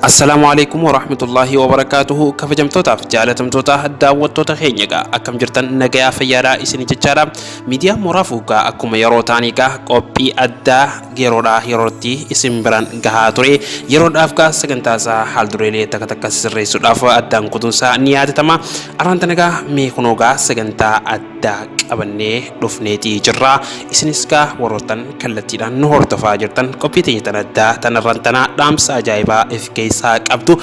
Assalaamu alaikum warahmatullahi wabarakaatuhu. Kabajamtootaaf jaalatamtoota daawwattoota keenya egaa akkam jirtan? Nagayaa fayyaadhaa isin jechaadha. Miidiyaa Mooraa Fuugaa akkuma yeroo ta'anii egaa qophii addaa yeroodhaa yerootti isin biraan gahaa ture. Yeroodhaaf gaa sagantaa isaa haal dureelee takka takka sirreessuudhaaf addaan kutuunsaa ni yaadatama. Araan tana egaa mee kunoo gaa sagantaa addaa qabannee dhufneetii jirra. Isinis gaa warroottan kallattiidhaan nu hordofaa jirtan qophii teenya tan addaa tanarraan tanaa dhaamsa ajaa'ibaa if keessaa qabdu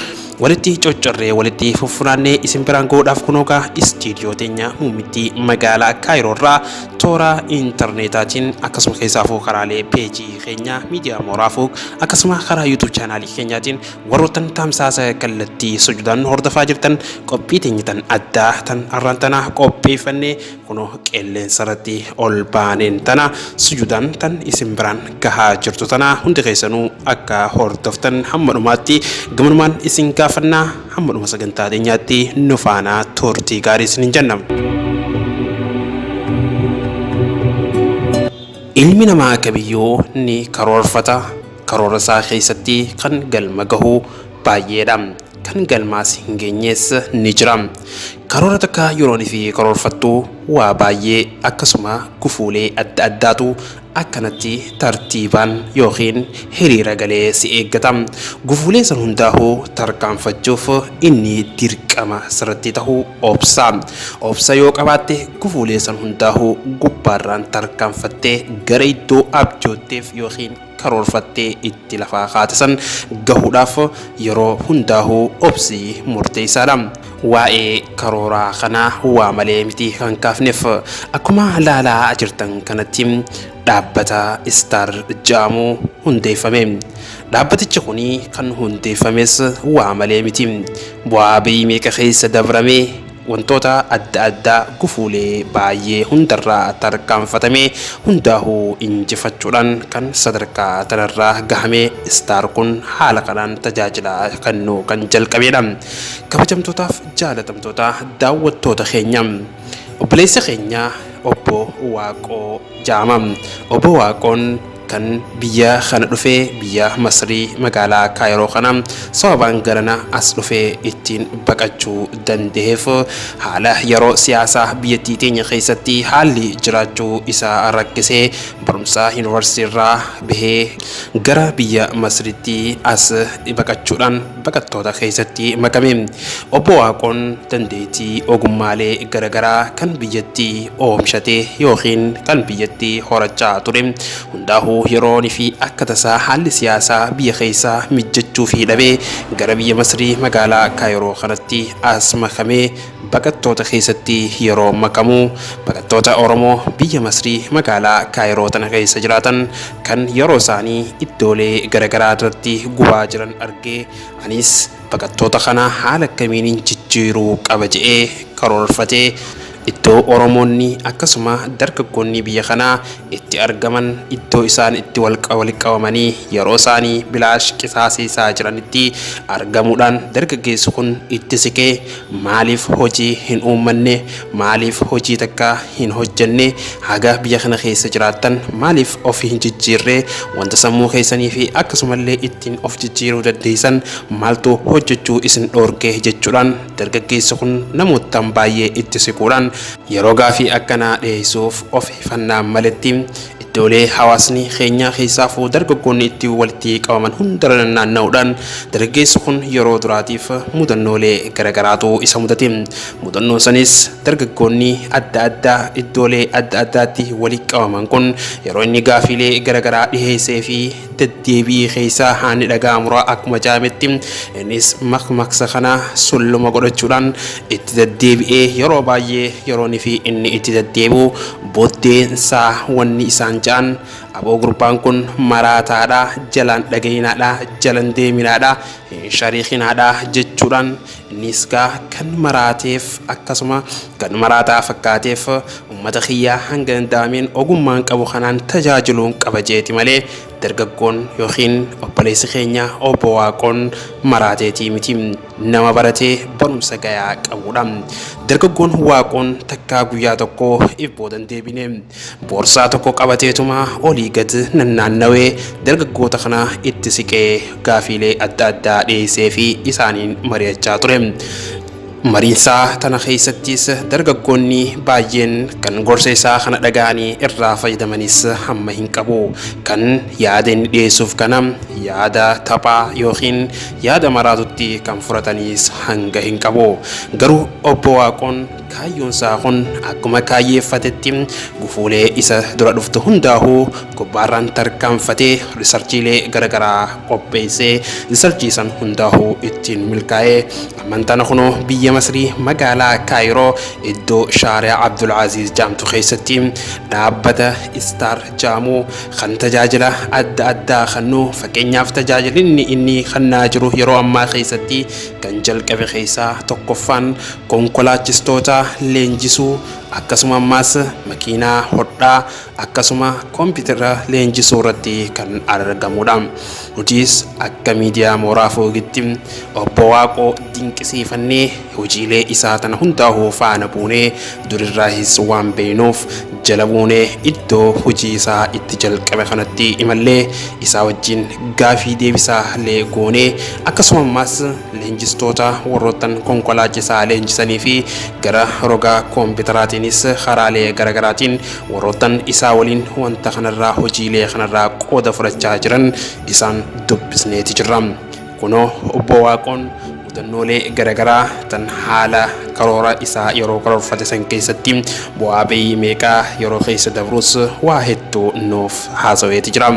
walitti coccorree walitti fuffunaannee isin biraan gahuudhaaf kunoo gaa istiidiyoo teenya muummittii magaalaa Kaayiroorraa toora intarneetaatiin, akkasuma keessaafuu karaalee peejii keenya Miidiyaa Mooraa Fuug, akkasuma karaa YouTube chaanaalii keenyaatiin warroottan tamsaasa kallattii sujudaan nu hordofaa jirtan, qophii teenya tan addaa tan arraan tanaa qopheeffannee kunoo qilleensa irratti ol baaneen tana sujudaan tan isin biraan gahaa jirtu tana hundi keessanuu akka hordoftan hamma dhumaatti gamanumaan isin gaafannaa. Hamma dhuma sagantaa teenyaatti nu faana turtii gaarii isinin jenna. Ilmi namaa kamiyyuu ni karoorfata. Karoora isaa keessatti kan galma gahu baay'eedha. Kan galmaas hin geenyees ni jira. Karoora takka yeroon fi karoorfattu waa baay'ee akkasuma gufuulee adda addaatu akkanatti tartiibaan yookiin hiriira galee si eeggata. Gufuulee san hundaahuu tarkaanfachuuf inni dirqama sirratti tahu obsa. Obsa yoo qabaatte gufuulee san hundaahuu gubbaarraan tarkaanfattee gara iddoo abjootteef yookiin karoorfattee itti lafaa kaate san gahuudhaaf yeroo hundaahuu obsi murteessaadha. Waa'ee karooraa kanaa waa malee miti kan kaafneef. Akkuma laalaa jirtan kanatti dhaabbata Istaar jedhamu hundeeffame. Dhaabbatichi kun kan hundeeffames waa malee miti. Bu'aa bayii meeqa keessa dabramee, wantoota adda addaa gufuulee baay'ee hundarraa tarkaanfatamee hundaahuu injifachuudhaan kan sadarkaa tanarraa gahame Istaar kun haala kanaan tajaajila kennuu kan jalqabeedha. Kabajamtootaaf jaalatamtoota daawwattoota keenya, obboleessa keenya Obbo Waaqoo Jaama. Obbo Waaqoon kan biyya kana dhufee biyya Masrii magaalaa Kaayiroo kana sababaan garana as dhufee ittiin baqachuu danda'eef haala yeroo siyaasaa biyyattii teenya keessatti haalli jiraachuu isaa rakkisee barumsa yuunivarsiitii irraa bahee gara biyya Masriitti as baqachuudhaan baqattoota keessatti makame. Obbo Waaqoon dandeettii ogummaalee garaagaraa kan biyyatti oomishate yookiin kan biyyatti horachaa ture hundaahuu yeroon fi akka tasaa haalli siyaasaa biyya keessaa mijjachuu fi dhabee gara biyya Masrii magaalaa Kaayiroo kanatti as makamee baqattoota keessatti yeroo makamu, baqattoota Oromoo biyya Masrii magaalaa Kaayiroo tana keessa jiraatan kan yeroo isaanii iddoolee garaagaraa irratti gubaa jiran argee, anis baqattoota kana haala akkamiin jijjiiruu qaba jedhee karoorfatee iddoo Oromoonni akkasuma dargaggoonni biyya kanaa itti argaman, iddoo isaan itti wal qabamanii yeroo isaanii bilaash qisaaseessaa jiranitti argamuudhaan dargaggeessi kun itti siqee, maaliif hojii hin uummanne? Maaliif hojii takka hin hojjenne? Haga biyya kana keessa jiraattan maaliif of hin jijjiirre? Wanta sammuu keessanii fi akkasumallee ittiin of jijjiiruu dandeessan maaltu hojjechuu isin dhoorge jechuudhaan dargaggeessi kun namootaan baay'ee itti siquudhaan yeroo gaafii akkanaa dhiyeessuuf of hifannaan maletti iddoolee hawaasni keenya keessaafuu dargaggoonni itti walitti qabaman hundarra naanna'uudhaan dargaggeessi kun yeroo duraatiif mudannoolee garagaraatu isa mudate. Mudannoon sanis dargaggoonni adda addaa iddoolee adda addaatti walitti qabaman kun yeroo inni gaafiilee garagaraa dhiheessee fi deddeebi'ii keessaa haanni dhagaa muraa akkuma jaametti innis makmaksa kana sulluma godhachuudhaan itti deddeebi'ee yeroo baay'ee yeroon fi inni itti deddeebi'u booddeensaa wanni isaan ja'an, aboo gurbaan kun maraataadha, jalaan dhagayinaadha, jalan deeminaadha, hin shariikinaadha jechuudhaan, innis gaa kan maraateef akkasuma kan maraataa fakkaateef ummata kiyyaa hanga danda'ameen ogummaan qabu kanaan tajaajiluun qaba jeeti malee dargaggoon yookiin obboleessi keenya Obbo Waaqoon maraateetii miti. Nama baratee barumsa gayaa qabuudha. Dargaggoon Waaqoon takkaa guyyaa tokko if booda hin deebine. Boorsaa tokko qabateetuma olii gad nannaannawee dargaggoota kana itti siqee gaafiilee adda addaa dhiyeessee fi isaaniin mari'achaa ture. Mariinsaa tana keessattis dargaggoonni baay'een kan gorsa isaa kana dhaga'anii irraa fayyadamanis hamma hin qabu. Kan yaada inni dhiyeessuuf kana yaada taphaa yookiin yaada maraatutti kan fudhataniis hanga hin qabu. Garuu Obbo Waaqoon kaayyoon isaa kun akkuma kaayyeeffatetti gufuulee isa dura dhuftu hundaahuu gubbaarraan tarkaanfatee riisarchiilee garaagaraa qopheessee riisarchii san hundaahuu ittiin milkaa'ee ammantaan kunoo biyya Masrii magaalaa Kaayiroo iddoo Shaariyaa Abdul Aziz jedhamtu keessatti dhaabbata Istaar jedhamu kan tajaajila adda addaa kennu, fakkeenyaaf tajaajilli inni kennaa jiru yeroo ammaa keessatti kan jalqabe keessaa tokkoffaan konkolaachistoota leenjisuu, akkasuma ammaas makiinaa hodhaa, akkasuma koompitara leenjisuu irratti kan argamudha. Nutis akka miidiyaa Mooraa Foogitti Obbo Waaqoo dinqisiifannee hojiilee isaa tana hundaa'uu faana buunee durirraahis waan beeknuuf jala buunee iddoo hojii isaa itti jalqabe kanatti imallee isaa wajjin gaafii deebisaa illee goonee, akkasuma ammaas leenjistoota warroottan konkolaachisaa leenjisanii fi gara roga koompitaraatiinis karaalee garaagaraatiin warroottan isaa waliin wanta kanarraa hojiilee kanarraa qooda fudhachaa jiran isaan dubbisneeti jirra. Kunoo Obbo Waaqoon mudannoolee garaagaraa tan haala karoora isaa yeroo karoorfate san keessatti bu'aa bayii meeqaa yeroo keessa dabrus waa hedduu nuuf haasaweeti jira.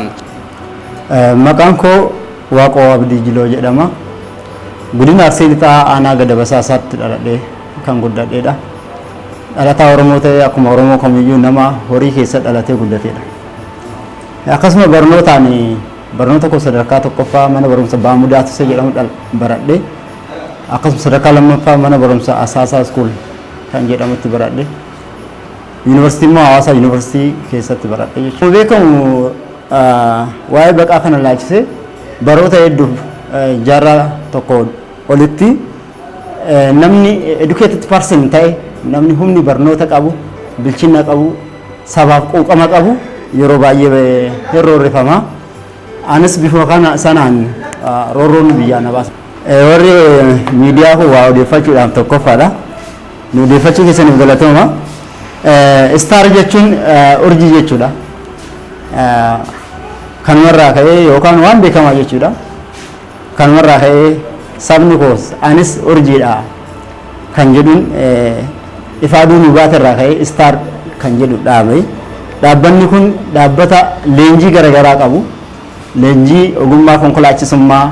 Maqaan koo Waaqoo Abdii Jiloo jedhama. Godina Arsii Lixaa, aanaa Gadab Asaasaatti dhaladhee kan guddadheedha. Dhalataa Oromoo ta'ee, akkuma Oromoo kamiyyuu nama horii keessa dhalatee guddateedha. Akkasuma barnootaan barnoota koo sadarkaa tokkoffaa mana barumsa Baamudaa Tusee jedhamu baradhe. Akkasuma sadarkaa lammaffaa mana barumsa Asaasaa School kan jedhamutti baradhe. Yuunivarsiitii immoo Hawaasaa Yuunivarsiitii keessatti baradhe jechuudha. Akkuma beekamu, waa'ee baqaa kana ilaalchisee baroota hedduuf, jaarraa tokko olitti, namni educated person ta'e, namni humni barnoota qabu, bilchina qabu, sabaaf quuqama qabu yeroo baay'ee hin roorrifama. Anis bifuma kana sanaan roorroon biyyaa na baasa. Warri miidiyaa kun waa odeeffachuudhaaf tokkoffaadha. Nu odeeffachuu keessaniif galatooma. Star jechuun urjii jechuudha. Kanumarraa ka'ee yookaan waan beekamaa jechuudha. Kanumarraa ka'ee sabni koos anis urjiidha kan jedhuun, ifa aduu nu baate irraa ka'ee Star kan jedhu dhaabe. Dhaabbanni kun dhaabbata leenjii garaagaraa qabu. Leenjii ogummaa konkolaachisummaa,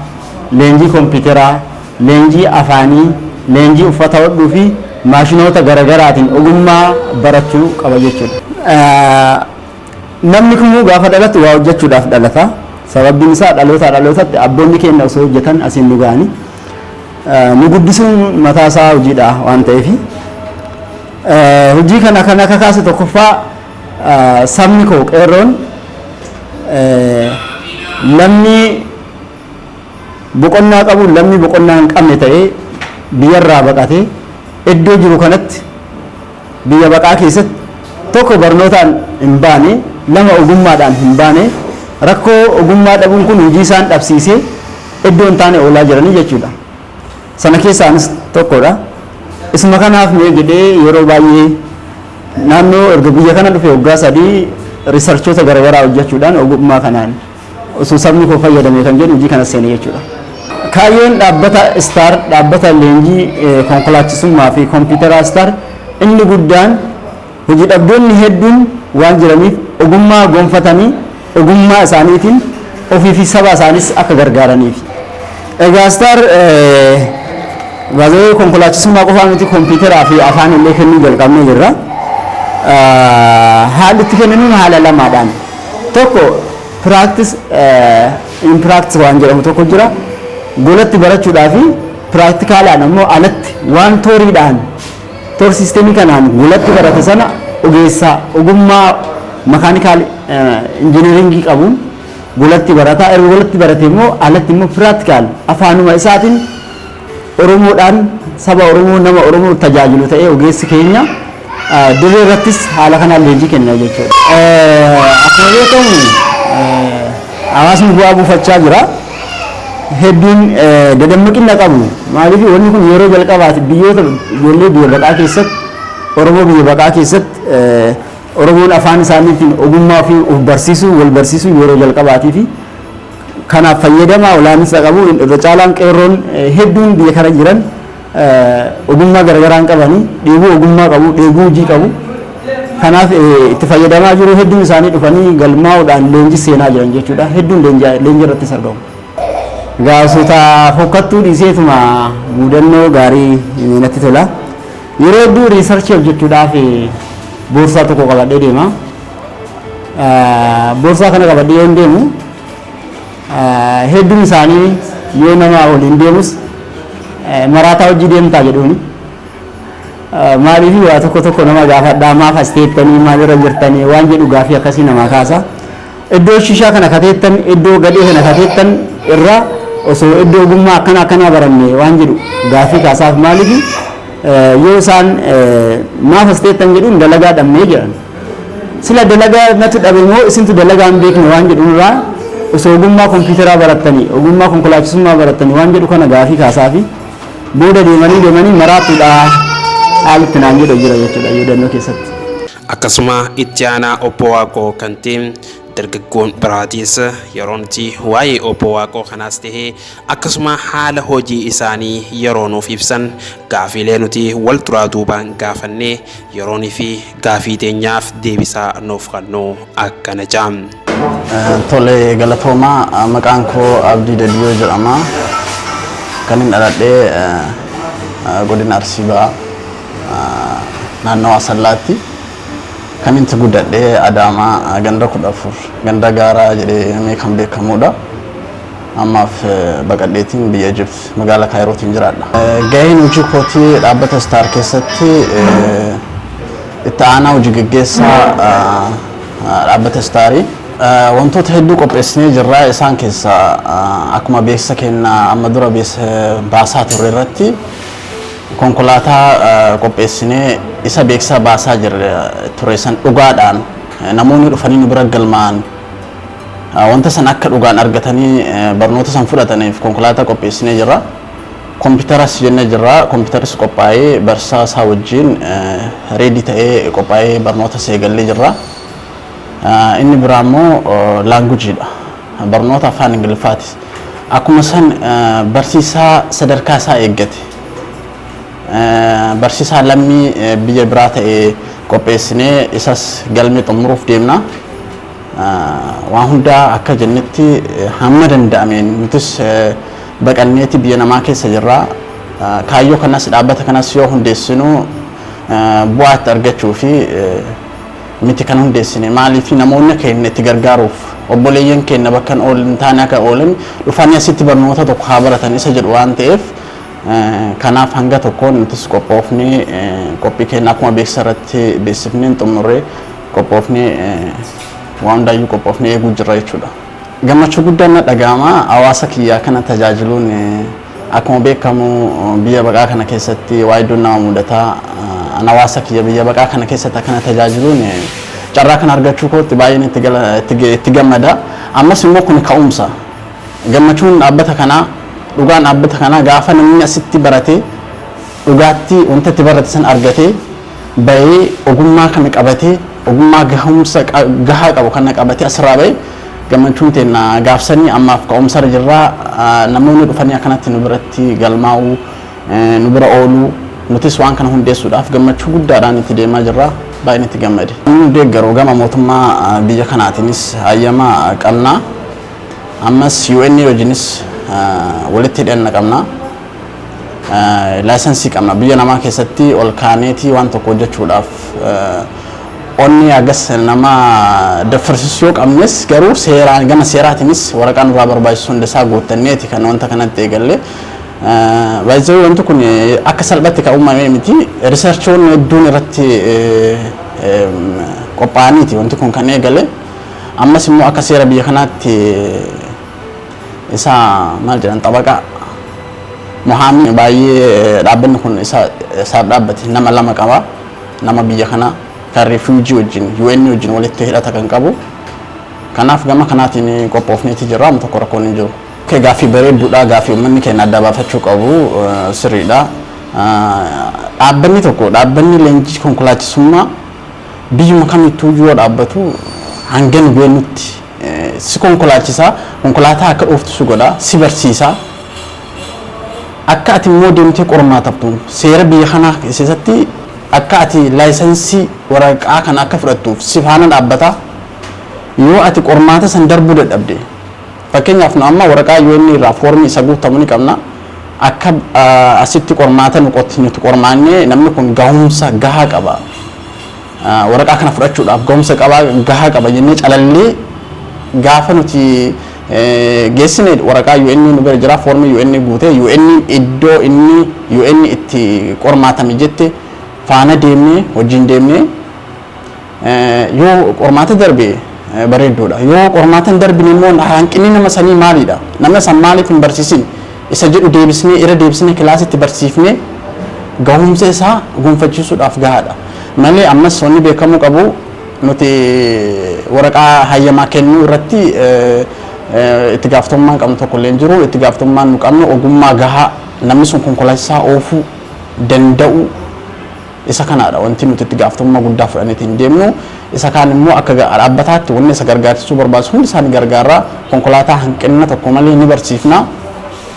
leenjii kompiitaraa, leenjii afaanii, leenjii uffata hodhuu fi maashinoota garaagaraatiin ogummaa barachuu qaba jechuudha. Namni kamuu gaafa dhalatu waa hojjechuudhaaf dhalata. Sababbiin isaa dhalootaa dhalootatti abboonni keenya osoo hojjetan asiin nu ga'anii. Nu guddisuun mataa isaa hojiidha waan ta'eef. Hojii kana kan akka kaase tokkoffaa sabni koo qeerroon lammii boqonnaa qabu, lammii boqonnaa hin qabne ta'ee biyyarraa baqatee iddoo jiru kanatti, biyya baqaa keessatti, tokko barnootaan hin baane, lama ogummaadhaan hin baane, rakkoo ogummaa dhabuun kun hojii isaan dhabsiisee iddoo hin taane oolaa jiranii jechuudha. Sana keessaa anis tokkodha. Isuma kanaaf mee jedhee yeroo baay'ee naannoo erga biyya kana dhufe waggaa 3 riisarchoota garaagaraa hojjechuudhaan ogummaa kanaan osoo sabni koo fayyadame kan jedhu hojii kana seene jechuudha. Kaayyoon dhaabbata Star, dhaabbata leenjii konkolaachisummaa fi kompiitaraa Star, inni guddaan hojii dhabdoonni hedduun waan jiraniif ogummaa gonfatanii ogummaa isaaniitiin ofii fi saba isaanis akka gargaaraniif. Egaa Star baazee konkolaachisummaa qofaa miti, kompiitaraa fi afaan illee kennuu jalqabnee jirra. Haalli itti kenninuun haala lamaadhaan. Tokko practice in practice waan jedhamu tokko jira. Golatti barachuudhaa fi practicalaan ammoo alatti waan theorydhaan, theory systemii kanaan golatti barate sana ogeessa ogummaa mechanical engineeringii qabuun golatti barata. Erga golatti barate immoo alatti immoo practical afaanuma isaatiin Oromoodhaan saba Oromoo, nama Oromoo tajaajilu ta'ee ogeessi keenya dirree irrattis haala kanaan leenjii kenna jechuudha. Akkuma beekamu hawaasni bu'aa buufachaa jira. Hedduun dadammaqina qabu. Maaliif, wanni kun yeroo jalqabaati biyyoota ijoollee biyya baqaa keessatti, Oromoo biyya baqaa keessatti, Oromoon afaan isaaniitiin ogummaa fi of barsiisuu, wal barsiisuu yeroo jalqabaatii fi kanaaf fayyadamaa olaansa qabu. Irra caalaan qeerroon hedduun biyya kana jiran ogummaa garaagaraan qabanii, dheebuu ogummaa qabu, dheebuu hojii qabu. Kanaaf itti fayyadamaa jiru. Hedduun isaanii dhufanii galmaa'uudhaan leenjii seenaa jiran jechuudha. Hedduun leenjii irrattis argamu. Gaasota fokkattuu dhiiseetuma mudannoo gaarii natti tola. Yeroo hedduu research hojjechuudhaaf boorsaa tokko qabadhee deema. Boorsaa kana qabadhee yoon deemu, hedduun isaanii yoo nama waliin deemus "Maraataa hojii deemtaa?" jedhuuni. Maaliif, waa tokko tokko nama gaafadhaa, "Maaf as teettanii? Maalirra jirtanii?" waan jedhu gaafii akkasii namaa kaasa. Iddoo shishaa kana kateettan, iddoo gadhee kana kateettan irra osoo iddoo ogummaa akkana akkanaa baranne waan jedhu gaafii kaasaaf. Maaliif, yoo isaan "Maaf as teettan?" jedhuun, "Dalagaa dhabnee" jedhan. Sila dalagaa natu dhabe moo isintu dalagaa hin beekne waan jedhu irraa, osoo ogummaa kompiitaraa barattanii, ogummaa konkolaachisummaa barattanii waan jedhu kana gaafii kaasaafi, booda deemanii deemanii "Maraattuudha" haalitti naan jedhu jira jechuudha yaadannoo keessatti. Akkasuma itti aanaa obbo Waaqoo kan ta'e dargaggoon biraatis yeroo nuti waa'ee obbo Waaqoo kanaas ta'ee akkasuma haala hojii isaanii yeroo nuuf ibsan, gaafiilee nuti wal duraa duubaan gaafannee yeroonii fi gaafii teenyaaf deebisaa nuuf kennu akkana jedha. Tole, galatoomaa. Maqaan koo Abdii Dadiyoo jedhama. Kan hin dhaladhee godina Arsii Bahaa, naannoo Asallaatti. Kan itti guddadhee Adaamaa, ganda 14, ganda Gaaraa jedhamee kan beekamudha. Ammaaf baqadheetiin biyya Ijipt, magaalaa Kaayirootiin jiraadha. Gaheen hojii kootii dhaabbata Star keessatti itti aanaa hojii gaggeessaa dhaabbata Starii. Wantoota hedduu qopheessinee jirra. Isaan keessaa akkuma beeksisa keenya amma dura baasaa turre irratti konkolaataa qopheessinee isa beeksisa baasaa jirre ture san dhugaadhaan namoonni dhufanii nu bira galmaa'an wanta san akka dhugaan argatanii barnoota san fudhataniif konkolaataa qopheessinee jirra. Kompiitaras jennee jirra. Kompiitaris qophaa'ee barsiisaa isaa wajjin ready ta'ee qophaa'ee barnoota eegallee jirra. Inni biraa immoo languageiidha. Barnoota afaan Ingiliffaati. Akkuma san barsiisaa sadarkaa isaa eeggate, barsiisaa lammii biyya biraa ta'e qopheessinee isas galmee xumuruuf deemna. Waan hundaa akka jennetti hamma danda'ameen nutis baqanneeti biyya namaa keessa jirra. Kaayyoo kanas, dhaabbata kanas yoo hundeessinu bu'aa itti argachuu fi miti kan hundeessine. Maaliif, namoonni keenya itti gargaaruuf, obboleeyyan keenya bakka hin taane akka oolan dhufanii asitti barnoota tokko haa baratan isa jedhu waan ta'eef, kanaaf hanga tokkoon nutis qophoofnee, qophii keenya akkuma beeksisa irratti beeksifnee xumurree, qophoofnee, waan hundaayyuu qophoofnee eeguu jirra jechuudha. Gammachuu guddaan na dhaga'ama. Hawaasa kiyyaa kana tajaajiluun, akkuma beekamu biyya baqaa kana keessatti waa hedduun nama mudataa. An hawaasa kiyya biyya baqaa kana keessatti akkana tajaajiluun, carraa kana argachuu kootti baay'een itti gammada. Ammas immoo kun ka'umsa. Gammachuun dhaabbata kanaa, dhugaan dhaabbata kanaa, gaafa namni asitti baratee dhugaatti wanta itti barate san argatee bahee, ogummaa kana qabatee, ogummaa gahumsa gahaa qabu kana qabatee asirraa bahee, gammachuun teenna gaafsanii. Ammaaf ka'umsarra jirraa. Namoonni dhufanii akkanatti nu biratti galmaa'uu, nu bira ooluu, nutis waan kana hundeessuudhaaf gammachuu guddaadhaan itti deemaa jirra. Baay'een itti gammade. Nu deeggaru gama mootummaa biyya kanaatiinis hayyama qabna. Ammas UN wajjinis walitti hidhanna qabna. License qabna. Biyya namaa keessatti ol kaaneetii waan tokko hojjechuudhaaf onni agas nama daffarsiisu yoo qabnes, garuu seeraan, gama seeraatiinis waraqaa nurraa barbaachisu hunda isaa guuttanneeti kan wanta kanatti eegalle. Baay'ee wanti kun akka salphatti kan uumame miti. Researchoonni hedduun irratti qophaa'aniiti wanti kun kan eegale. Ammas immoo akka seera biyya kanaatti isa maal jedhan, xabaqaa Muhammad baay'ee dhaabbanni kun isaaf dhaabbate nama lama qaba. Nama biyya kana kan refugee wajjin, UN wajjin walitti hidhata kan qabu. Kanaaf gama kanaatiin qophoofneeti jirra, amma tokko rakkoon hin jiru. Gaaffii bareedduudha, gaaffii uummanni keenya adda baafachuu qabu sirriidha. Dhaabbanni tokko, dhaabbanni leenjii konkolaachisummaa biyyuma kamittuu yoo dhaabbatu, hangan beennutti si konkolaachisaa, konkolaataa akka dhooftu si godha, si barsiisaa. Akka ati immoo deemtee qormaataftu, seera biyya kanaa keessatti akka ati license waraqaa kana akka fudhattuuf si faana dhaabbata. Yoo ati qormaata san darbuu dadhabde, fakkeenyaaf nu amma waraqaa UN irraa foormii isa guutamu ni qabna. Akka asitti qormaata nu qotti nuti qormaannee, namni kun gahumsa gahaa qaba, waraqaa kana fudhachuudhaaf gahumsa qabaa gahaa qaba jennee calallee gaafa nuti geessine, waraqaa UN nu bira jira, foormii UN guutee, UN iddoo inni UN itti qormaatame jette faana deemnee wajjin deemnee, yoo qormaata darbe bareedduudha. Yoo qormaata hin darbine immoo hanqinni nama sanii maalidha? Nama san maaliif hin barsiisin? Isa jedhu deebisnee, irra deebisnee kilaasitti barsiifnee gahumsa isaa gonfachiisuudhaaf gahaadha. Malee ammas wanni beekamuu qabu, nuti waraqaa hayyamaa kennuu irratti itti gaafatamummaan qabnu tokko illee hin jiru. Itti gaafatamummaan nu qabnu ogummaa gahaa namni sun konkolaachisaa oofuu danda'u, isa kanaadha wanti nuti itti gaafatamummaa guddaa fudhanneetiin deemnu. Isa kaan immoo akka dhaabbataatti wanni isa gargaarsisuu barbaachisu hundi isaanii gargaarraa, konkolaataa hanqina tokko malee ni barsiifna.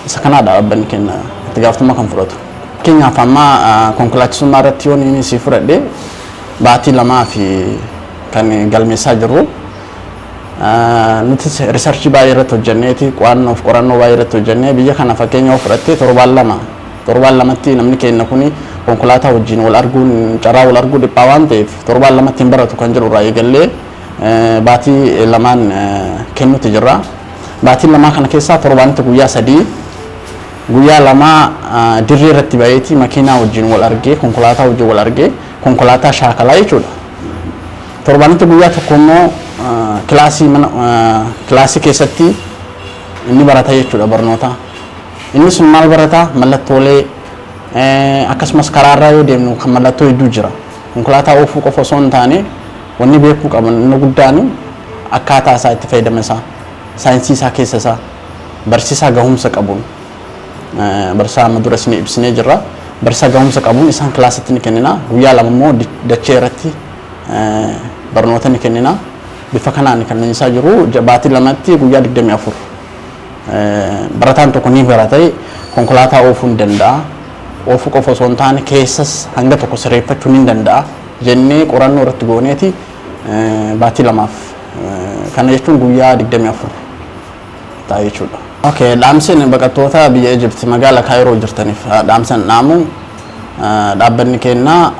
Isa kanaadha dhaabbanni keenya itti gaafatamummaa kan fudhatu. Fakkeenyaaf amma konkolaachisummaa irratti yoo inni si fudhadhe, baatii 2 fi kan galmeessaa jirru. Nuti research baay'ee irratti hojjenneeti, qo'annoof qorannoo baay'ee irratti hojjennee, biyya kana fakkeenya yoo fudhatte, torbaan 2, torbaan 2tti namni keenya kuni konkolaataa wajjin wal arguun, carraa wal arguu dhiphaa waan ta'eef, torbaan 2tti hin baratu kan jedhu irraa eegallee baatii 2n kennutti jirra. Baatii 2 kana keessaa torbaanitti guyyaa 3, guyyaa 2 dirree irratti ba'eeti makiinaa wajjin wal argee, konkolaataa wajjin wal argee, konkolaataa shaakalaa jechuudha. Torbaanitti guyyaa 1 immoo kilaasii, mana kilaasii keessatti inni barata jechuudha barnoota. Inni sun maal barata? Mallattoolee, akkasumas karaarraa yoo deemnu kan mallattoo hedduu jira. Konkolaataa oofuu qofa osoo hin taane, wanni beekuu qaban inni guddaan akkaataa isaa, itti fayyadama isaa, saayinsii isaa keessa isaa barsiisaa gahumsa qabuun, barsiisaa amma dura isin ibsinee jirra. Barsiisaa gahumsa qabuun isaan kilaasitti ni kennina. Guyyaa 2 immoo dachee irratti barnoota ni kennina. Bifa kanaan kan isaa jiru baatii 2tti guyyaa 24 barataan tokko ni barata, konkolaataa oofuu ni danda'a. Oofuu qofa osoo hin taane keessas hanga tokko sirreeffachuu ni danda'a jennee qorannoo irratti gooneeti baatii 2f, kana jechuun guyyaa 24 ta'a jechuudha. Okay, dhaamsin baqattoota biyya Egypt magaalaa Kaayiroo jirtaniif dhaamsan dhaamu, dhaabbanni keenya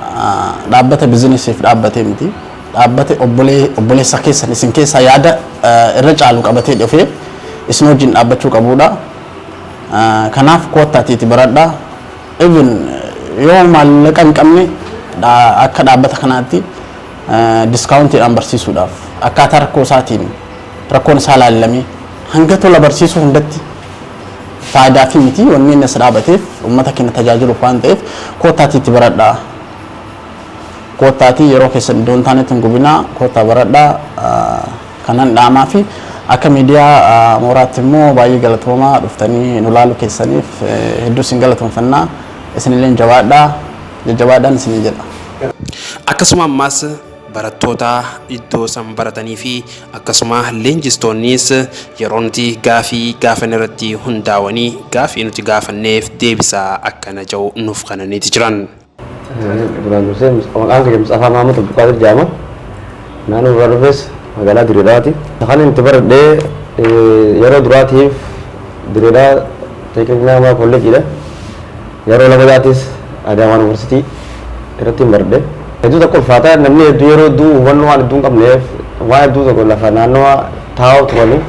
dhaabbata bizinesiif dhaabbatee miti. Dhaabbata obboleessa keessan isin keessaa yaada irra caalu qabatee dhufee isin wajjin dhaabbachuu qabudha. Kanaaf koottaatiiti baradhaa. Even yoo maallaqa hin qabne, akka dhaabbata kanaatti discountiidhaan barsiisuudhaaf, akkaataa rakkoo isaatiin rakkoon isaa laallamee hanga tola barsiisuu hundatti faayidaa fi miti, wanni inni as dhaabateef uummata keenya tajaajiluuf waan ta'eef, koottaatiitti baradhaa. Koottaatii yeroo keessan iddoo hin taanetti hin gubinaa, koottaa baradhaa kanan dhaamaa fi akka miidiyaa mooraatti immoo baay'ee galatoomaa, dhuftanii nu laaluu keessaniif hedduu isin galatoomfannaa, isinillee jabaadhaa, jajjabaadhaan isinin jedha. Akkasuma ammaas barattoota iddoo san baratanii fi akkasuma leenjistoonnis yeroo nuti gaafii gaafan irratti hundaa'anii gaafii nuti gaafanneef deebisaa akkana jedhu nuuf kananiiti jiran. Duraan dursee maqaan kiyya Mustafaa Mahamud Abdulqaadir jedhama. Naannoo irraa dhufes magaalaa Direedawaati. Kan inni baradhee yeroo duraatiif Direedaa Teeknikaa Kolleejiidha. Yeroo lamadaatis Adaamaa Yuunivarsiitii irratti hin baradhe. Hedduu tokko ulfaata, namni hedduu yeroo hedduu hubannoo waan hedduu hin qabneef, waan hedduu tokko lafa naannoo taa'u turaniif,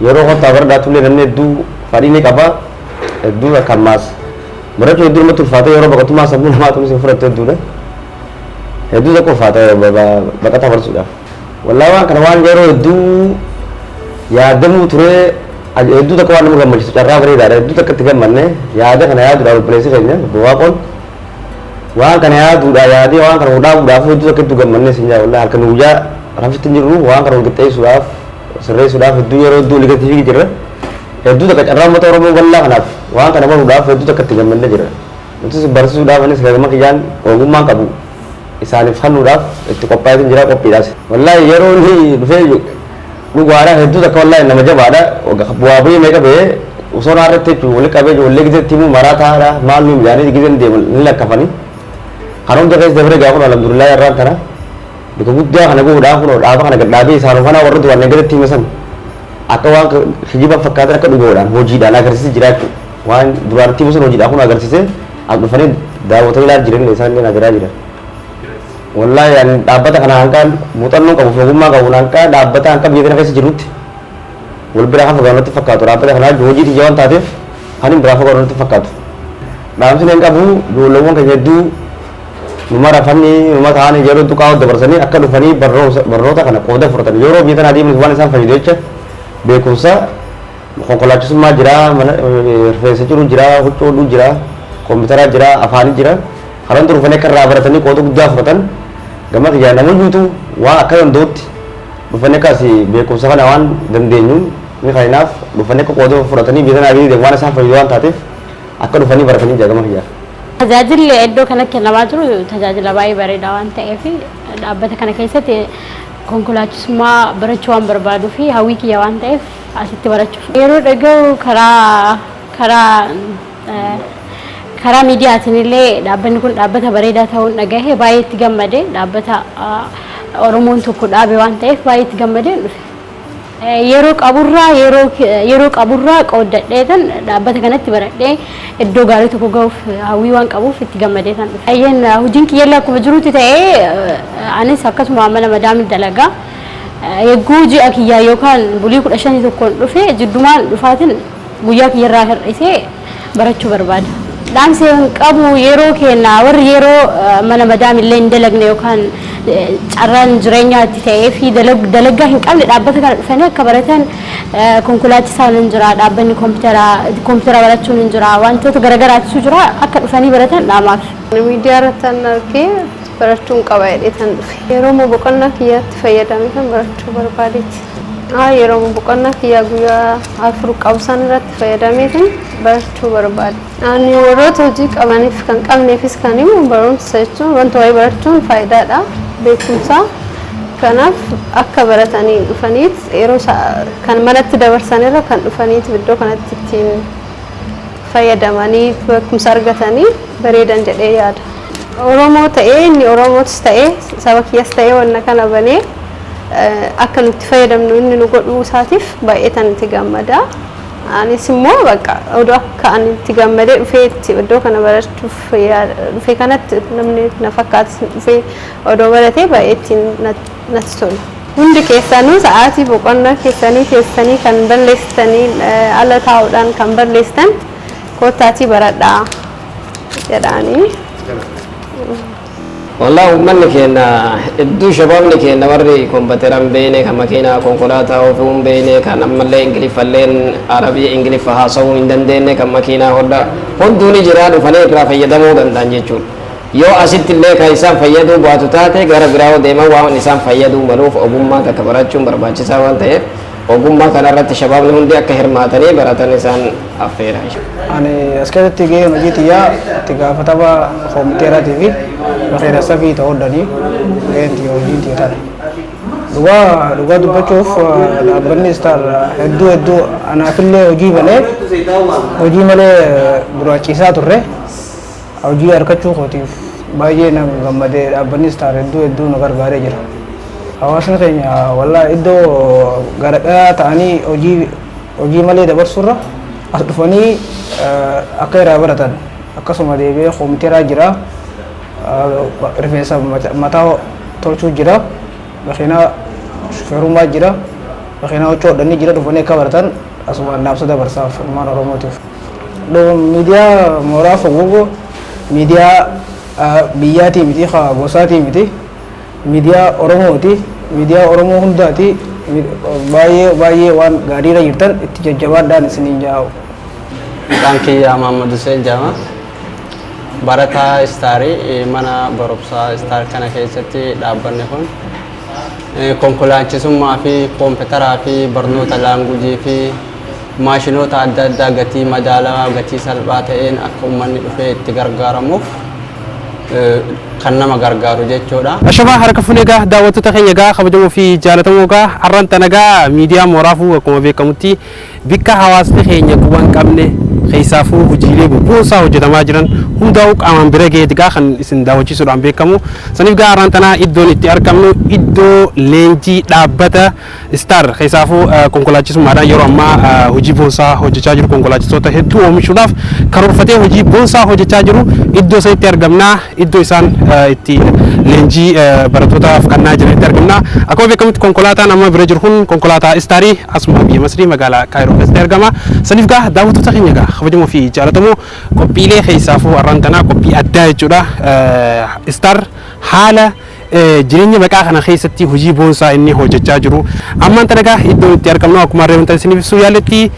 yeroo kottaa baradhaa tullee namni hedduu fadhii ni qaba. Hedduu akka ammaas barachuu hedduu namatti ulfaata, yeroo baqatummaa sammuu namaa tunis hin fudhattu hedduudha. Hedduu tokko ulfaata baqataa barsuudhaaf. Wallaahi waan kana waan yeroo hedduu yaadamuu ture. Hedduu takka waan nama gammachiisu, carraa bareedaadha. Hedduu takka itti gammanne. Yaada kana yaaduudhaaf obboleessi keenya obbo Waaqoon waan kana yaaduudhaa yaadee waan kana dhaabuudhaaf hedduu takka itti gammanne sin jaa. Wallahi halkan guyyaa rafitti hin jirru. Waan kana qixxeessuudhaaf, sirreessuudhaaf hedduu yeroo hedduu walitti fiigi jirra. Hedduu takka carraa uummata Oromoo bal'aa kanaaf waan kana baruudhaaf hedduu takka itti gammanne jira. Nutis barsiisuudhaaf, anis gama kiyyaan ogummaan qabu isaaniif kennuudhaaf itti qophaa'eetiin jira, qophiidhaas. Wallahi yeroo inni dhufee dhugaadha, hedduu takka wallahi nama jabaadha. Bu'aa bu'ii meeqa ba'ee osoo naarratti jechuun wali qabee ijoollee gizeetti himuu maraa taa'aadha, maal nuyi yaanii gizeen deemu ni lakkafanii. Kan hunda keessa dabaree gaafa kun alhamdulillah irraan kana bika guddaa kana gahuudhaan kun dhaaba kana gad dhaabee isaan kana warra duraan gaditti hime san akka waan kijiba fakkaatan akka dhugoodhaan hojiidhaan agarsiisee jira jechuudha. Waan duraan itti himu sun hojiidhaan kun agarsiisee as dhufanii daawwatanii ilaalaa jiran, isaan illee agarraa jiran. Wallahi ani dhaabbata kana hanqaan muuxannoo qabu fi ogummaa qabu, hanqaa dhaabbata hanqa biyya kana keessa jirutti wal biraa kan fagaatu natti fakkaatu. Dhaabbata kana hojii tiyya waan taateef kan hin biraa fagaatu natti fakkaatu. Dhaamsi hin qabu, ijoolleewwan keenya hedduu numa rafanii numa ta'anii yeroo duqaa dabarsanii akka dhufanii barnoota kana qooda fudhatan, yeroo biyya tanaa deemuun waan isaan fayyadu jecha beekumsa konkolaachisummaa jira, mana rifeensa jiru jira, huccuu hodhuu jira, kompiitaraa jira, afaanii jira. Kanan dhufanii akka irraa baratanii qooda guddaa fudhatan gama kiyyaan nama guutuu waan akka danda'utti dhufanii akkas beekumsa kana waan dandeenyuun ni kanaaf dhufanii akka qooda fudhatanii biyya tanaa deemuun waan isaan fayyadu waan taateef akka dhufanii baratanii jira gama kiyyaan. Tajaajilli iddoo kanatti kennamaa jiru tajaajila baay'ee bareedaa waan ta'eef, dhaabbata kana keessatti konkolaachisummaa barachuu waan barbaaduu fi hawwii kiyya waan ta'eef asitti barachuuf. Yeroo dhaga'u karaa miidiyaatiin illee dhaabbanni kun dhaabbata bareedaa ta'uun dhagahe, baay'ee itti gammade. Dhaabbata Oromoon tokko dhaabe waan ta'eef baay'ee itti gammadee dhufe. Yeroo qaburraa qooddadheetan dhaabbata kanatti baradhee iddoo gaarii tokko gahuuf hawwii waan qabuuf itti gammadeetan dhufe. Ayyeen, hojiin kiyyallee akkuma jirutti ta'ee anis akkasuma mana madaamii dalagaa. Eegguu ji'a kiyyaa yookaan bulii 15 tokkoon dhufe, jiddumaan dhufaatiin guyyaa kiyyarraa hir'isee barachuu barbaada. Dhaamsi hin qabu, yeroo kenna warri yeroo mana madaamillee hin dalagne yookaan carraan jireenyaa itti ta'ee fi dalagaa hin qabne dhaabbata kana dhufanii akka baratan. Konkolaachisaan hin jira, dhaabbanni kompiitara barachuun hin jira, wantoota garagaraatu jira, akka dhufanii baratan dhaamaaf. Miidiyaa irratti an argee barachuun qaba jedhee tan dhufe. Yeroo boqonnaa kiyyaatti fayyadamee kan barachuu barbaadeeti. Yeroo boqonnaa kiyyaa guyyaa 4 qabu san irratti fayyadameetiin barachuu barbaade. Ani warroota hojii qabaniif kan qabneefis kan himu, barumsa jechuun wanta wayii barachuun faayidaadha, beekumsa. Kanaaf akka baratanii dhufaniit yeroo kan manatti dabarsanirra kan dhufaniit iddoo kanatti ittiin fayyadamanii beekumsa argatanii bareedan jedhee yaada. Oromoo ta'ee, inni Oromootis ta'ee, saba kiyyas ta'ee, wanna kana banee akka nutti fayyadamnu inni nu godhuu isaatiif baay'ee tan itti gammada. Anis immoo bakka odoo akka ani itti gammadee dhufee itti iddoo kana barachuuf dhufee kanatti namni na fakkaatus dhufee odoo baratee baay'ee ittiin natti tola. Hundi keessanuu sa'aatii boqonnaa keessanii teessanii kan balleessitanii, ala taa'uudhaan kan balleessitan, koottaatii baradhaa jedhaanii. Wallah, uummanni keenya hedduu, shabaabni keenya warri kompiitara hin beekne, kan makiinaa konkolaataa oofuu hin beekne, kan ammallee ingiliffalleen arabii ingiliffa haasa'uu hin dandeenye, kan makiinaa hodhaa hunduu ni jira, dhufanii irraa fayyadamuu danda'an jechuudha. Yoo asitti illee kan isaan fayyaduu baatu taate, gara biraa deeman waan isaan fayyaduu maluuf ogummaa takka barachuun barbaachisaa waan ta'eef, ogummaa kanarratti shabaabni hundi akka hirmaatanii baratan isaan affeera. Ani as keessatti gaheen hojii xiyyaa itti gaafatama kompiitaraatii fi makiina safii ta'uu hodhanii gaheen xiyya hojii xiyya tana. Dhugaa dhugaa dubbachuuf, dhaabbanni Star hedduu hedduu anaafillee hojii malee, hojii malee duraachisaa turre, hojii argachuu kootiif baay'ee na gammadee. Dhaabbanni Star hedduu hedduu nu gargaaree jira. Hawaasni keenya wallaa iddoo gara ta'anii hojii malee dabarsuurra as dhufanii akka irraa baratan, akkasuma deebi'ee kompiitaraa jira, rifeensa mataa tolchuu jira, makiinaa shufeerummaa jira, makiinaa huccuu hodhanii jira, dhufanii akka baratan asuma dhaamsa dabarsaaf ilmaan Oromootiif. Miidiyaa mooraa Fogogo miidiyaa biyyaatii miti, gosaatii miti, miidiyaa Oromooti, miidiyaa Oromoo hundaati. Baay'ee baay'ee waan gaariirra jirtan, itti jajjabaadhaan isiniin jaa'u. Maqaan kiyya Mahammad Hussein jedhama. Barataa Istaarii mana barumsaa Istaar kana keessatti dhaabbanni kun konkolaachisummaa fi kompiitaraa fi barnoota laangujii fi maashinoota adda addaa gatii madaalawaa, gatii salphaa ta'een akka uummanni dhufee itti gargaaramuuf kan nama gargaaru jechuudha. Ashamaa, harka fuunee egaa daawwattoota keenya egaa kabajamoo fi jaallatamoo, egaa har'aan tana egaa miidiyaa mooraafuu akkuma beekamutti bikka hawaasni keenya quba hin qabne keessaafuu hojiilee bobboonsaa hojjetamaa jiran hundaa'uu qaamaan bira ga'ee egaa kan isin daawwachiisuudhaan beekamu. Saniif egaa har'aan tana iddoon itti argamnu iddoo leenjii dhaabbata Star keessaafuu konkolaachisummaadhaan yeroo ammaa hojii boonsaa hojjechaa jiru, konkolaachistoota hedduu oomishuudhaaf karoorfatee hojii boonsaa hojjechaa jiru iddoo sanitti argamna. Iddoo isaan itti leenjii barattootaaf kennaa jiranitti argamna. Akkuma beekamutti konkolaataan amma bira jiru kun konkolaataa Istaarii asuma biyya Masrii magaalaa Kaayiroo keessatti argama. Saniif gaa daawwattoota keenya gaa kabajamoo fi jaallatamoo, qophiilee keessaafuu har'aan tanaa qophii addaa jechuudha. Star haala jireenya baqaa kana keessatti hojii boonsaa inni hojjechaa jiru. Ammaan tana gaa iddoo itti argamnu akkuma reefu isiniif ibsuu yaaletti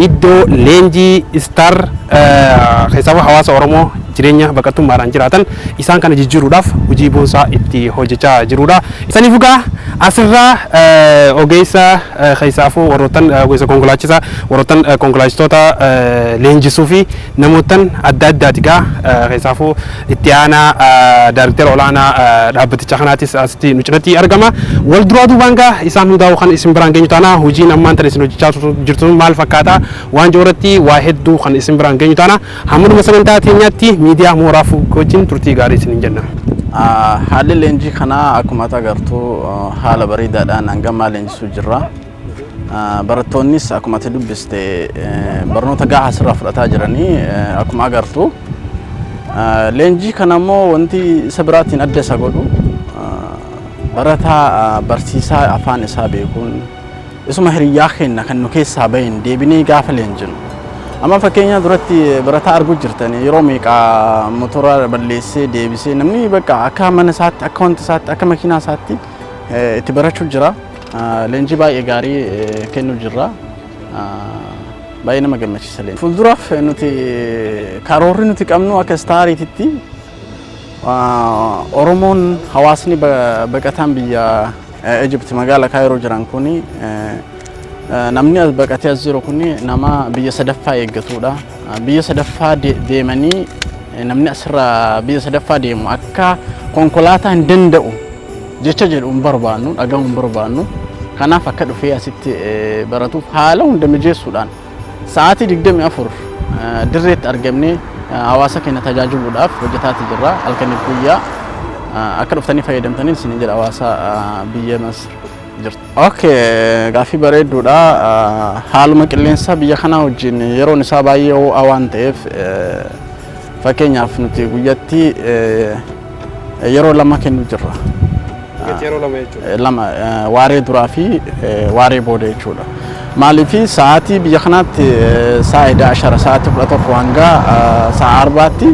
iddoo leenjii Star keessaafuu hawaasa Oromoo jireenya baqattummaadhaan jiraatan isaan kana jijjiiruudhaaf hojii boonsaa itti hojjechaa jirudha. Saniif egaa asirraa ogeessa keessaafuu warroottan ogeessa konkolaachisaa, warroottan konkolaachistoota leenjisuu fi namootan adda addaati gaa keessaafuu itti aanaa daariktera olaanaa dhaabbatichaa kanaatis asitti nu cinatti argama. Wal duraa duubaan gaa isaan hundaa'u kan isin biraan geenyu taana, hojiin ammaan tana isin hojjechaa jirtu maal fakkaata waan jiru irratti waa hedduu kan isin biraan geenyu taana. Hamma sagantaa teenyaatti miidiyaa mooraaf wajjin turtii gaarii isiniin jenna. Haalli leenjii kanaa akkuma ati agartu haala bareedaadhaan hangamaa leenjisuu jirra. Barattoonnis akkuma ati dubbiste barnoota gahaa asirraa fudhataa jiranii akkuma agartu. Leenjii kana immoo wanti isa biraatiin adda isa godhu barataa barsiisaa afaan isaa beekuun isuma hiriyyaa keenya kan nu keessaa bahin deebinee gaafa leenjinu. Amma fakkeenya duratti barataa arguu jirtan, yeroo meeqa motora balleessee deebisee namni bakka akka mana isaatti, akka wanta isaatti, akka makiinaa isaatti itti barachuu jira. Leenjii baay'ee gaarii kennuu jirra. Baay'ee nama gammachiisa leenjii. Fuulduraaf nuti karoorri nuti qabnu akka Istaariititti Oromoon hawaasni baqataan biyya Egypt magaalaa Kaayiroo jiran kuni, namni as baqatee as jiru kuni nama biyya sadaffaa eeggatudha. Biyya sadaffaa deemanii namni asirraa biyya sadaffaa deemu akka konkolaataa hin danda'u jecha jedhu hin barbaannu, dhaga'uu hin barbaannu. Kanaaf akka dhufee asitti baratuuf haala hunda mijeessuudhaan sa'aatii 24 dirreetti argamnee hawaasa keenya tajaajiluudhaaf hojjetaati jirra. Halkaniif guyyaa akka dhuftanii fayyadamtanii isin jedha hawaasa biyya Masr jirtu. Okay, gaaffii bareedduudha. Haaluma qilleensaa biyya kanaa wajjin yeroon isaa baay'ee ho'aa waan ta'eef, fakkeenyaaf nuti guyyatti yeroo lama kennuu jirra. Yeroo lama jechuudha. Lama, waaree duraa fi waaree booda jechuudha. Maaliif sa'aatii biyya kanaatti sa'a 11, sa'aatii 11 hanga sa'a 4tti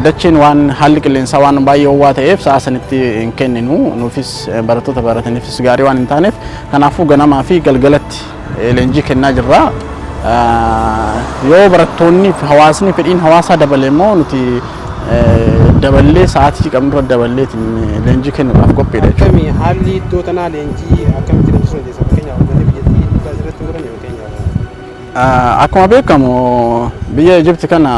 dacheen waan haalli qilleensaa waan baay'ee ho'aa ta'eef sa'a sanitti hin kenninu, nuufis barattoota barataniifis gaarii waan hin taaneef. Kanaafuu ganamaa fi galgalatti leenjii kennaa jirra. Yoo barattoonni fi hawaasni fedhiin hawaasaa dabale immoo nuti daballee sa'aatii qabnurra daballeetiin leenjii kennuudhaaf qophiidha jechuudha. Akkamii haalli iddoo tanaa, leenjii akkamitti leenjisuu dandeessa? Fakkeenyaaf uummanni biyyattii dhiibbaa asirratti hin godhan fakkeenyaaf. Akkuma beekamu biyya Ijipti kana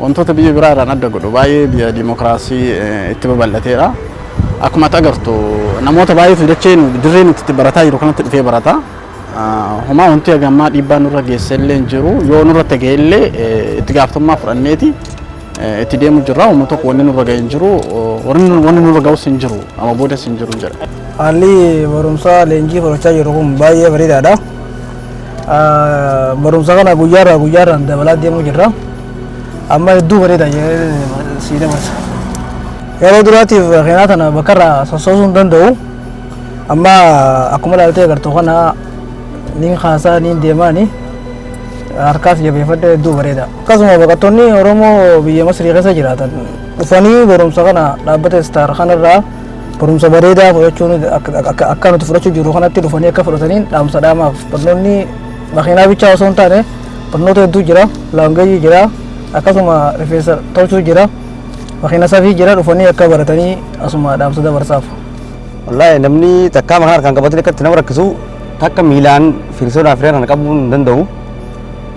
wantoota biyya biraa irraan adda godhu baay'ee biyya dimokiraasii itti babal'ateera. Akkuma ati agartu namoota baay'eetu dachee dirree nuti itti barataa jiru kanatti dhufee barata. Homaa wanti hagammaa dhiibbaa nurra geesse illee hin jiru. Yoo nurratti ga'e illee itti gaafatamummaa fudhanneeti itti deemu jirra. Uummata tokko wanni nurra ga'e hin jiru. Wanni nurra ga'us hin jiru. Amma boodas hin jiru jedha. Haalli barumsaa leenjii fudhachaa jiru kun baay'ee bareedaadha. Barumsa kana guyyaarraa guyyaarraan dabalaa deemuu jirra. Amma hedduu bareeda jedhee sii dabarsa. Yeroo duraatiif keenyaa tana bakka irraa sossoosuu hin danda'u. Amma akkuma ilaaltee agartu kana niin kaasaa niin deemaani harkaas jabeeffadhe, hedduu bareeda. Akkasuma baqattoonni Oromoo biyya Masrii keessa jiraatan dhufanii barumsa kana dhaabbata Star kanarraa Barumsa bareedaa fudhachuun akka nuti fudhachuu jirru kanatti dhufanii akka fudhataniin dhaamsa dhaamaaf. Barnoonni makiinaa bichaa osoo hin taane barnoota hedduu jira, language jira, akkasuma rifeensa tolchuu jira, makiina safii jira, dhufanii akka baratanii asuma dhaamsa dabarsaaf. Wallaahi, namni takkaa makiina harkaan qabatee akkatti nama rakkisu takka miilaan firsoodhaan fireen kana qabuu hin danda'u.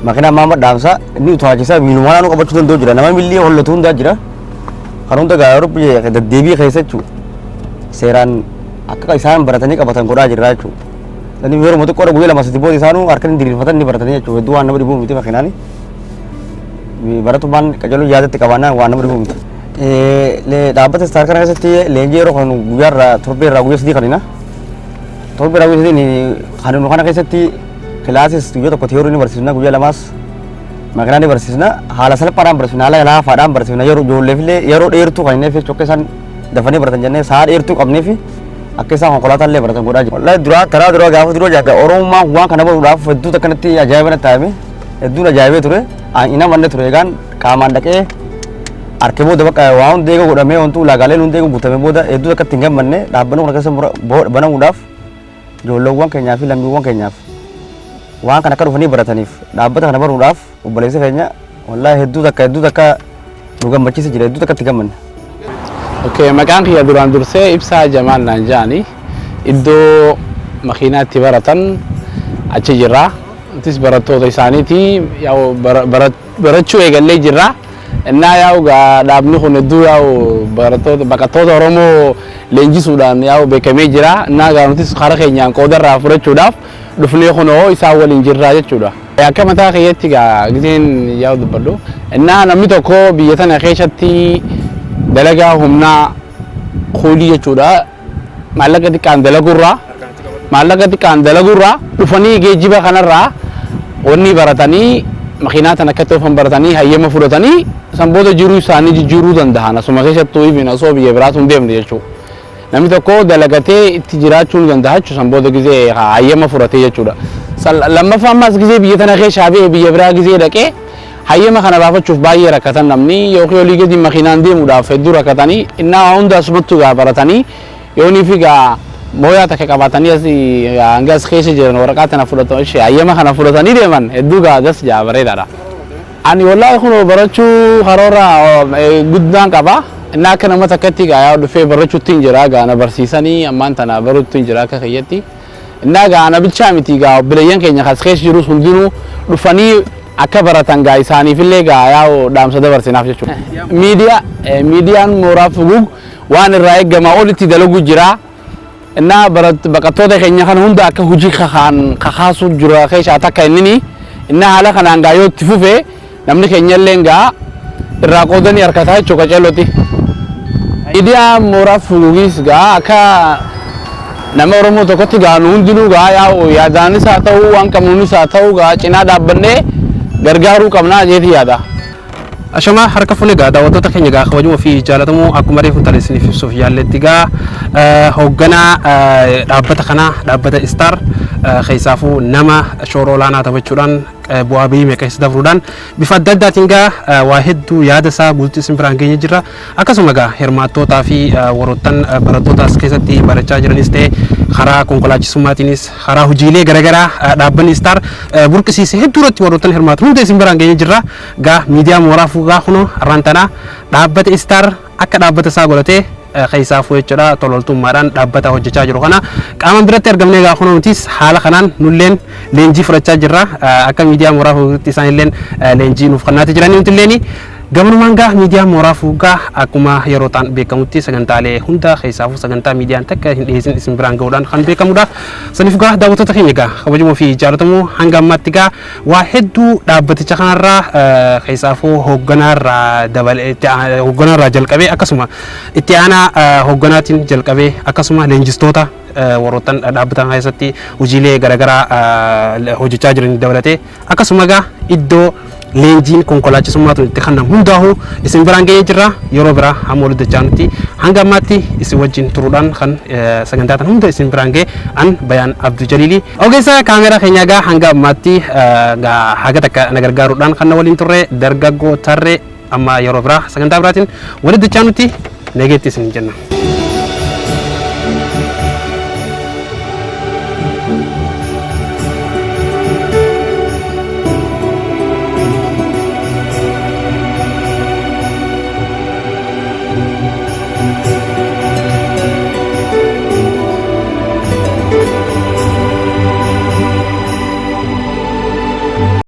Makiinaa maama dhaamsa inni utaalchisaa miilumaan naannoo qabachuu danda'u jira. Nama miilli hollatu hundaa jira. Kan hunda gaa yeroo deddeebii keessa jechuudha. Seeraan akka isaan baratanii qabatan godhaa jirra jechuudha. Namni yeroo xiqqoodha, guyyaa 2 3 booda isaanuu harka inni diriirfatan ni baratanii jechuudha. Hedduu waan nama dhibuu miti makiinaani. Baratummaan qajeeluu yaadatti qabaannaan waan nama dhibuu miti. Dhaabbata Star kana keessatti leenjii yeroo kan guyyaarraa torbee irraa guyyaa 3 kanina. Torbee irraa guyyaa 3 kan nu kana keessatti classis guyyaa 1 theory ni barsiisna, guyyaa 2s makiinaa ni barsiisna. Haala salphaadhaan barsiisna, haala laafaadhaan barsiisna. Yeroo ijoolleef illee yeroo dheertuu kan inni akka isaan dafanii baratan jennee sa'a dheertuu qabnee fi akka isaan konkolaataa illee baratan godhaa jiru. Wallahi, duraa karaa duraa gaafa duraa jaaga Oromummaan waan kana baruudhaaf hedduu akkanatti ajaa'iba natti taa'ame, hedduun ajaa'ibee ture, hin amanne ture. Egaan qaamaan dhaqee harka booda bakka waa hundi eega godhamee, wanti ulaagaaleen hundi eega guutamee booda hedduu akkatti hin gammanne. Dhaabbanni kana keessa banamuudhaaf ijoolleewwan keenyaa fi lammiiwwan keenyaaf waan kana akka dhufanii barataniif dhaabbata kana baruudhaaf obboleessa keenya wallaahi hedduu takka nu gammachiisa jira, hedduu takka itti gammanne. Okay, maqaan kiyya duraan dursee Ibsaa Jamaal naan jedhani. Iddoo makiinaa itti baratan achi jirra. Nutis barattoota isaaniiti, yaa'u barachuu eegallee jirra. Innaa yaa'u gaa dhaabni kun hedduu yaa'u barattoota baqattoota Oromoo leenjisuudhaan yaa'u beekamee jira. Innaa gaa nutis karaa keenyaan qoodarraa fudhachuudhaaf dhufnee kunoo isaan waliin jirra jechuudha. Akka mataa kiyyatti gaa giseen yaa'u dubbadhu. Innaa namni tokko biyya tana keessatti dalagaa humnaa kuulii jechuudha. Maallaqa xiqqaan dalagurraa dhufanii geejjiba kanarraa wanni baratanii, makiinaa tana akka oofan baratanii, hayyama fudhatanii, san booda jiruu isaanii jijjiiruu danda'an asuma keessattuu, even osoo biyya biraatu hin deemne jechuudha. Namni tokko dalagatee itti jiraachuu ni danda'a jechuudha san booda gizee hayyama fudhatee jechuudha. Lammaffaa ammas gizee biyya tana keessaa ba'ee biyya biraa gizee dhaqee hayyama kana baafachuuf baay'ee rakkatan namni, yookiin olii gadi makiinaan deemuudhaaf hedduu rakkatanii. Innaa hunda asumattuu gaa baratanii yoonii fi gaa mooyaa takka qabaatanii as hanga as keessa jiran waraqaa tana fudhatan, hayyama kana fudhatanii deeman, hedduu gaa das jaa bareedaadha. Ani wallaahi kun barachuu karoora guddaan qaba. Inni akka nama takkatti gaa yaa dhufee barachuutti hin jira, gaa na barsiisanii ammaan tana baruutti hin jira akka kiyyatti. Innaa gaa ana bichaa miti, gaa obboleeyyan keenya kas keessa jirus hundinuu dhufanii akka baratan gaa isaaniifillee gaa yaa'u dhaamsa dabarsinaaf jechuudha. Miidiyaa, miidiyaan mooraa fugug waan irraa eeggamaa olitti dalagu jira. Innaa baqattoota keenya kana hunda akka hojii kakaan kakaasuu jira keessaa takka innini. Innaa haala kanaan gaa yoo itti fufe namni keenya illee gaa irraa qoodanii harkataa jechuudha qaceellotti. Miidiyaa mooraa fugugis gaa akka nama Oromoo tokkotti gaa nu hundinuu gaa yaa'u yaadaanis haa ta'u, waan qabnuunis haa ta'u, gaa cinaa dhaabbannee gargaaruu qabnaa jeeti yaada. Ashama, harka fuune gaa daawwattoota keenya gaa kabajamoo fi jaallatamoo, akkuma reefu tala isiniif ibsuuf yaalletti gaa hoogganaa dhaabbata kanaa, dhaabbata Star keessaafuu nama shoora olaanaa taphachuudhaan, bu'aa bahii meeqa keessa dabruudhaan bifa adda addaatiin gaa waa hedduu yaada isaa guutuu isin biraan geenye jirra. Akkasuma gaa hirmaattootaa fi warroottan barattoota as keessatti barachaa jiranis ta'e, karaa konkolaachisummaatiinis, karaa hojiilee garaagaraa dhaabbanni Star burqisiise hedduu irratti warroottan hirmaatu hunda isin biraan geenye jirra. Gaa miidiyaa mooraa fuugaa kunoo har'aan tanaa dhaabbata Star akka dhaabbata isaa godhatee keessaafuu jechuudha tololtummaadhaan dhaabbata hojjechaa jiru kana qaamaan biratti argamnee gaa kunoo nutis haala kanaan nulleen leenjii fudhachaa jirra. Akka miidiyaa mooraa fuugaatti isaan illeen leenjii nuuf kennaati jiranii, nuti illeen gabanumaan gaa miidiyaa mooraa fuugaa akkuma yeroo ta'an beekamutti sagantaalee hunda keessaafuu sagantaa miidiyaan takka hin dhiyeessin isin biraan gahuudhaan kan beekamudha. Saniif gaa daawwattoota keenya gaa kabajamoo fi jaallatamoo, hanga ammaatti gaa waa hedduu dhaabbaticha kanarraa keessaafuu hogganaarraa dabalee, hogganaarraa jalqabee, akkasuma itti aanaa hogganaatiin jalqabee, akkasuma leenjistoota warroottan dhaabbata kana keessatti hojiilee garaagaraa hojjechaa jiran dabalatee, akkasuma gaa iddoo leenjiin konkolaachisummaa tun itti kennamu hundaa'uu isin biraan ga'ee jirra. Yeroo biraa hamma walitti dachaanutti, hanga ammaatti isin wajjin turuudhaan kan sagantaa tan hunda isin biraan ga'e an Bayaan Abduu Jaliili, ogeessa kaameeraa keenyaa gaa hanga ammaatti gaa haga takka na gargaaruudhaan kan na waliin turre dargaggoo Tarree. Amma yeroo biraa sagantaa biraatiin walitti dachaanutti nageetti isin jenna.